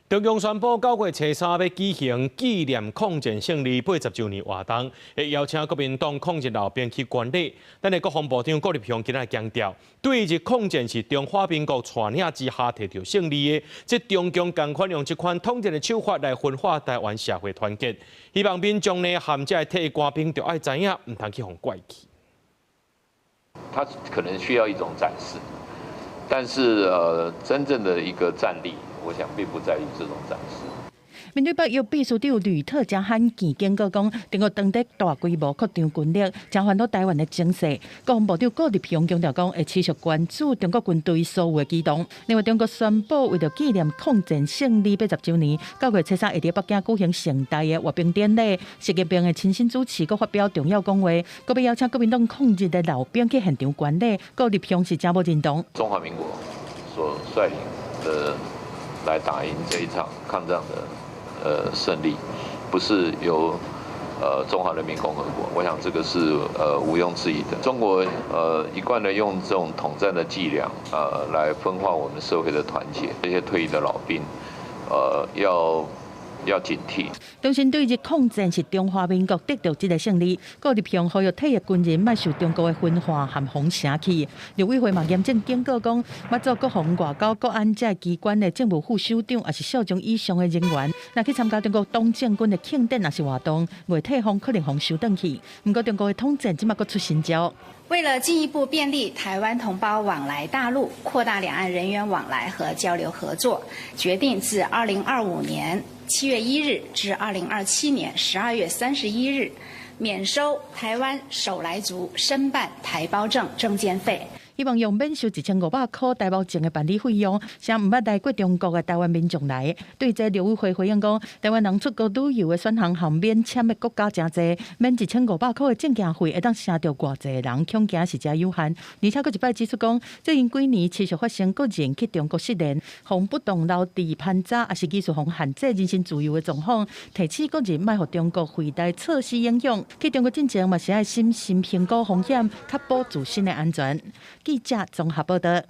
中共宣布9月初三欲舉行紀念抗戰勝利80週年活動，會邀請國民黨抗日老兵去觀禮。但是國防部長郭立雄今仔日強調，對日抗戰是中華民國帶領之下提著勝利的，這中共仝款用這款統戰的手法來分化台灣社會團結，希望民眾呢和這退役官兵著愛知影，毋通去予拐去。他可能需要一種展示，但是真正的一個戰力，我想並不在於這種展示。面對北約秘書長呂特誠罕見警告講，中國當地大規模擴張軍力，誠煩惱台灣的情勢。國防部長郭立雄強調講，會持續關注中國軍隊所有的舉動。另外，中國宣布為著紀念抗戰勝利80週年，9月初三會佇北京舉行盛大的閱兵典禮，習近平會親身主持，閣發表重要講話，閣欲邀請國民黨抗日的老兵去現場觀禮。郭立雄是誠無認同。中華民國所率領的來打贏這一場抗戰的勝利，不是由中華人民共和國，我想這個是毋庸置疑的。中國一貫的用這種統戰的伎倆，來分化我們社會的團結。這些退役的老兵，要警惕。重申對日抗戰是中華民國得著這個勝利，郭立雄呼籲退役軍人莫受中國的分化和封城去。陸委會嘛嚴正警告講，馬祖國防、外交、國安這機關的政務副首長，抑是少將以上的人員，若去參加中國黨政軍的慶典抑是活動，袂退俸可能予收轉去。毋過中國的統戰這馬閣出新招。為了進一步便利台灣同胞往來大陸，擴大兩岸人員往來和交流合作，決定自2025年7月1日至2027年12月31日，免收台灣手來族申辦台胞證證件費。希望用免收1500箍台胞證的辦理費用，請毋捌來過中國的台灣民眾來。對這陸委會回應講，台灣人出國旅遊的選項和免簽的國家誠濟，免1500箍的證件費會當省著偌濟人，恐驚是誠有限。而且閣一擺指出講，最近幾年持續發生國人去中國失聯、予不當留置盤查，抑是技術予限制人身自由的狀況，提醒國人莫予中國惠台措施影響。去中國進前嘛是愛審慎評估風險，確保自身的安全。記者綜合報道。